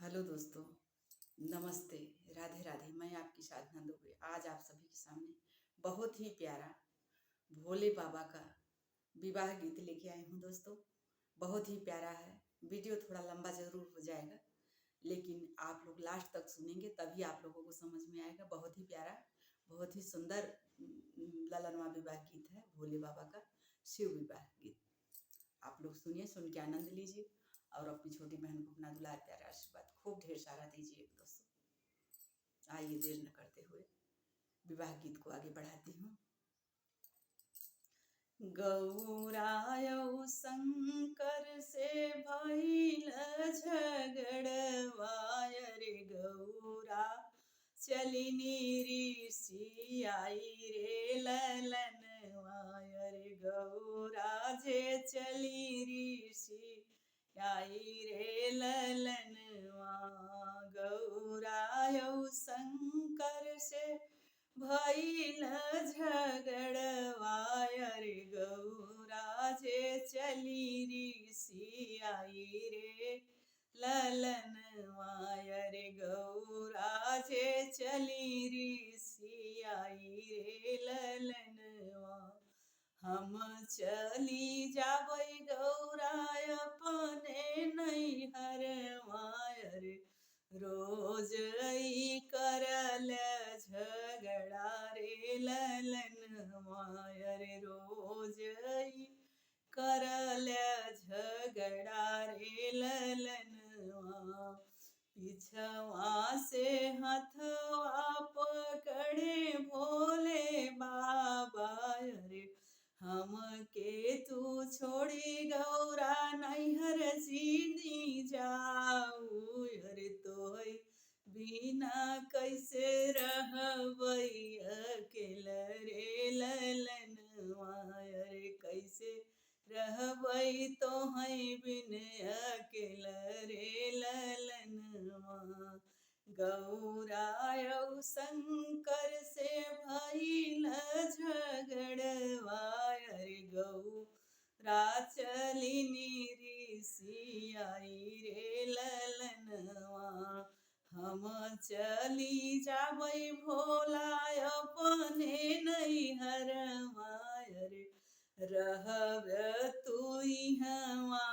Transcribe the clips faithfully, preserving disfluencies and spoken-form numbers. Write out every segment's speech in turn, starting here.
हेलो दोस्तों, नमस्ते, राधे राधे। मैं आपकी साधना दुबे आज आप सभी के सामने बहुत ही प्यारा भोले बाबा का विवाह गीत लेके आई हूँ दोस्तों। बहुत ही प्यारा है। वीडियो थोड़ा लंबा जरूर हो जाएगा, लेकिन आप लोग लास्ट तक सुनेंगे तभी आप लोगों को समझ में आएगा। बहुत ही प्यारा, बहुत ही सुंदर, उम, ललनवा विवाह गीत है, भोले बाबा का शिव विवाह गीत। आप लोग सुनिए, सुन के आनंद लीजिए और अपनी छोटी बहन को अपना दुलार, प्यार, आशीर्वाद खूब ढेर सारा दीजिए दोस्तों। आइए, देर न करते हुए विवाह गीत को आगे बढ़ाती हूँ। गौरा अउ शंकर से भइल झगड़वा, अरे गौरा चलिनी रिसियाई रे ललनवा, अरे गौरा जे चली रिसियाई रे ललनवा। गौरा अउ शंकर से भइल झगड़वा, अरे गौरा जे चली रिसियाई रे ललनवा, अरे गौरा जे चली रिसियाई रे ललनवा। हम चली जाबै गौरा अपने नैहरवा, अरे रोज ई करल झगड़ा रे ललनवा, अरे रोज ई करल झगड़ा रे ललनवा। पिछवा से हथवा पकड़े भोले बाबा, अरे हमके तू छोड़ी गौरा नैहर जिनी जाऊ, अरे तोहई बिना कैसे रहबै अकेल रे ललनवा, अरे कैसे रहबै तोहई बिन अकेल रे ललनवा। गौरा अउ शंकर से भइल झगड़वा, अरे गौरा चलिनी रिसियाई रे ललनवा। हम चली जाबै भोला अपने नैहरवा, अरे रहब तू इहवा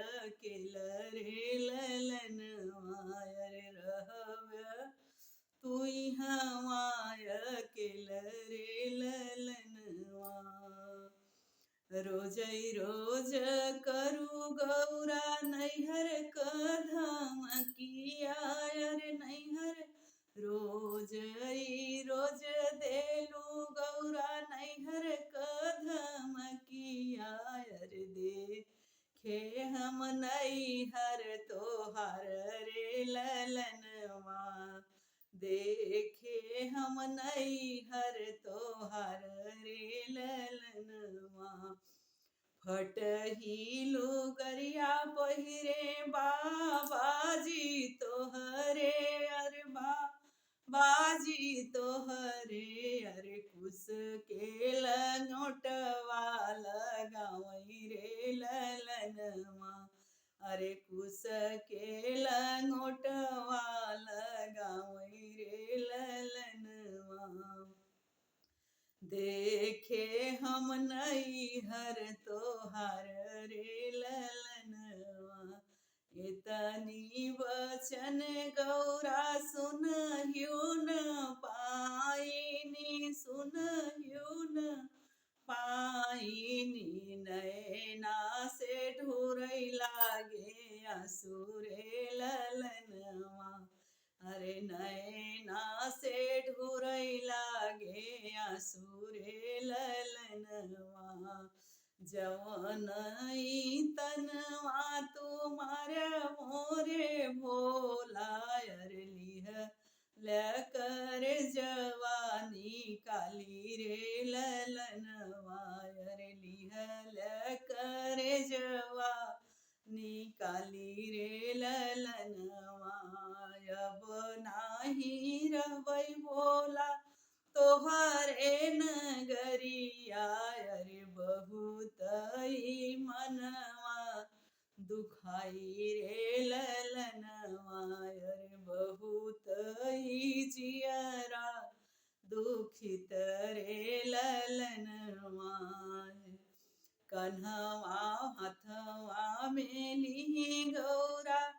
अकेल रे ललनवा, अरे रहब तू इहवा अकेल रे ललनवा। रोजै रोज करू गौरा नैहर क धमकिया, अरे नैहर रोजै रोज देलू गौरा नैहर क धमकिया, अरे देखे हम नैहर तोहार रे ललनवा। देखे हम नैहर तोहार रे ललनवा। फटही लुगरिया पहिरे बाबा जी तोहरे, अरे बाबा जी तोहरे, अरे कुस के लंगोटवा लगावै रे ललनवा। अरे कुस के लंगोटवा लगावै रे ललनवा। देखे हम नैहर तोहार रे ललनवा। एतनी वचन गौरा सुनहियो न पाइनी, सुनहियो न पाइनी। नैना से ढुरै लागे आँसू रे ललनवा। अरे नैना से ढुरै लागे आँसू रे ललनवा। जवन ई तनवा तुम्हारा मोरे भोला, अरे लिहल करजवा निकाली रे ललनवा, अरे लिहल करजवा निकाली रे ललनवा। अब नाही रहबै भोला तोहरे नगरिया, अरे बहुत ही मनवा दुखाई रे ललनवा, अरे बहुत ही जियरा दुखित रे ललनवा। कन्हवा हथवा में लिही गौरा,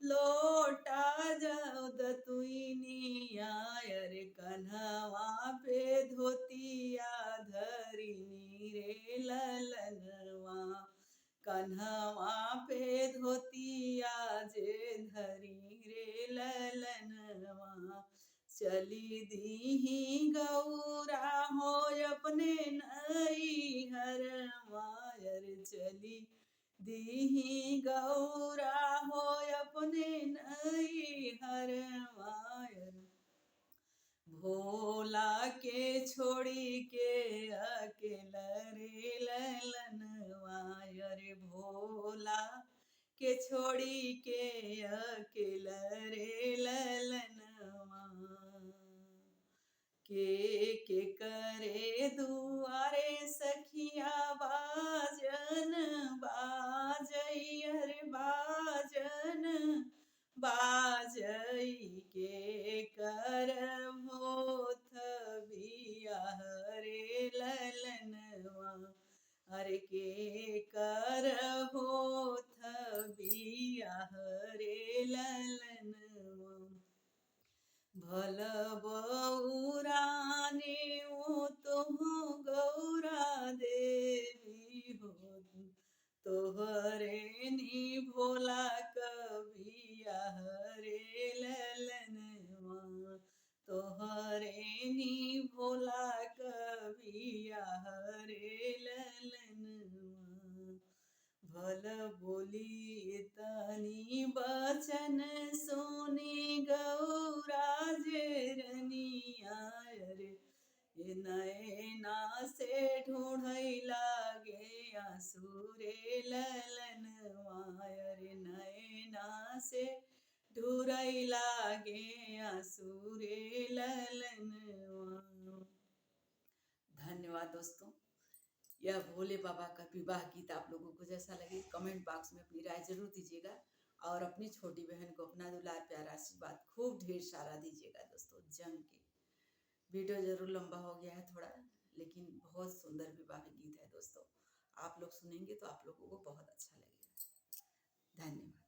लोटा जौ दतुइनिया, अरे कन्हवा पे धोतिया धरिनी रे ललनवा। कन्हवा पे धोतिया जे धरी रे ललनवा। चली दीही गौरा हो अपने नैहरवा, अरे चली दीही गौरा हो अपने नैहरवा। अरे भोला के छोड़ी के अकेला रे ललनवा, अरे भोला के छोड़ी के अकेला रे ललनवा। के के करे दुआरे सखिया बाजन बाजई, अरे बाजन बाजई, के कर होत बियाह रे ललनवा, अरे के कर होत बियाह रे ललनवा। भल बउरानी ऊ तुहु गौरा देवी हो, तोहरे नी भोला क बियाह रे ललनवा, तोहरे नी भोला क बियाह रे ललनवा। भल बोली तनी बचन सुनी गौरा जे रनिया रे, ए नैना से ढूढ़ई लागे आंसू रे ललनवा, अरे नैना से ढूढ़ई लागे आंसू रे ललनवा। धन्यवाद दोस्तों। यह भोले बाबा का विवाह गीत आप लोगों को जैसा लगे, comment box में अपनी राय जरूर दीजिएगा और अपनी छोटी बहन को अपना दुलार, प्यार, आशीर्वाद खूब ढेर सारा दीजिएगा दोस्तों, जम के। Video जरूर लंबा हो गया है थोड़ा, लेकिन बहुत सुंदर विवाह गीत है दोस्तों। आप लोग सुनेंगे तो आप लोगों को बहुत अच्छा लगेगा। धन्यवाद।